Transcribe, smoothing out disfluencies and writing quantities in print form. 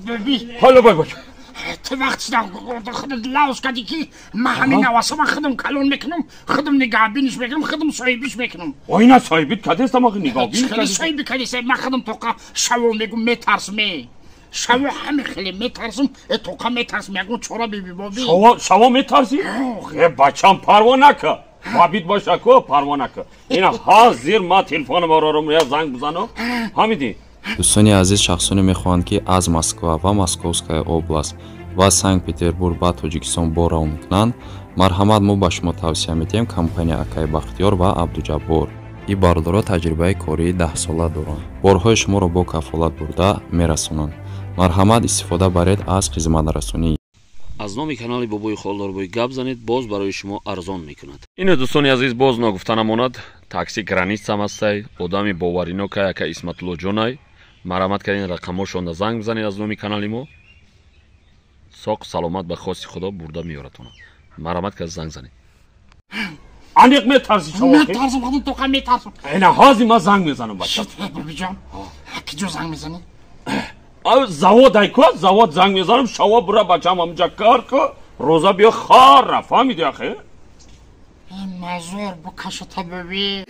Бибӣ. Ҳало бой бой. Ту вақт худат лавз кардӣ, ки ман ҳамин навасама худам калон мекунам, худам нигаҳбиниш мекунам, худам соҳибиш мекунам. Оина соҳибит кадестам, охи нигаҳбин. Хеле соҳиби кадеста, ман худам тоқа шаво мегум, метарсам, шаво ҳами хеле метарсам, тоқа метарсам, ягон чора биби боби. Шаво метарсӣ? Э, бачам, парво нака. Бабит боша ко, парво нака. Ина ҳозир ма телефонам орорум, я занг бизанам. Ҳамиди. Дӯстони азиз, шахсоне мехоҳанд, ки аз Москва ва Московская область ва Санкт-Петербург ба Тоҷикистон бор равон кунанд, марҳамат, мо ба шумо тавсия медиҳем компания акаи Бахтиёр ва Абдуҷаббор. Ин бародаро таҷрибаи кории 10-сола доранд, борҳои шуморо бо кафолат бурда мерасонанд. Марҳамат, истифода баред аз хизматрасонӣ. Аз номи канали Бобои Холдорбой гап занед, боз барои шумо арзон мекунад. Ине, дӯстони азиз, боз ногуфта намонад, такси Границам ҳастай, одами боваринокай, ака Исматуллоҷонай. Марҳамат кардин, рақамҳошонда занг бизанед, аз номи канали мо соқ саломат ба хости Худо бурда меёратона. Марҳамат кард, занг занед. Аниқ метарсӣ? Метарсам, худам тоқа метарсам. Ина ҳозир ман занг мезанам, бача. Бибиҷон, киҷо занг мезанӣ? Завод ай ко, завод занг мезанам. Шаво бура, бачам, ҳамҷа кар ко, рӯза биё хара, фаҳмиди ахе? Мазор букашата, биби.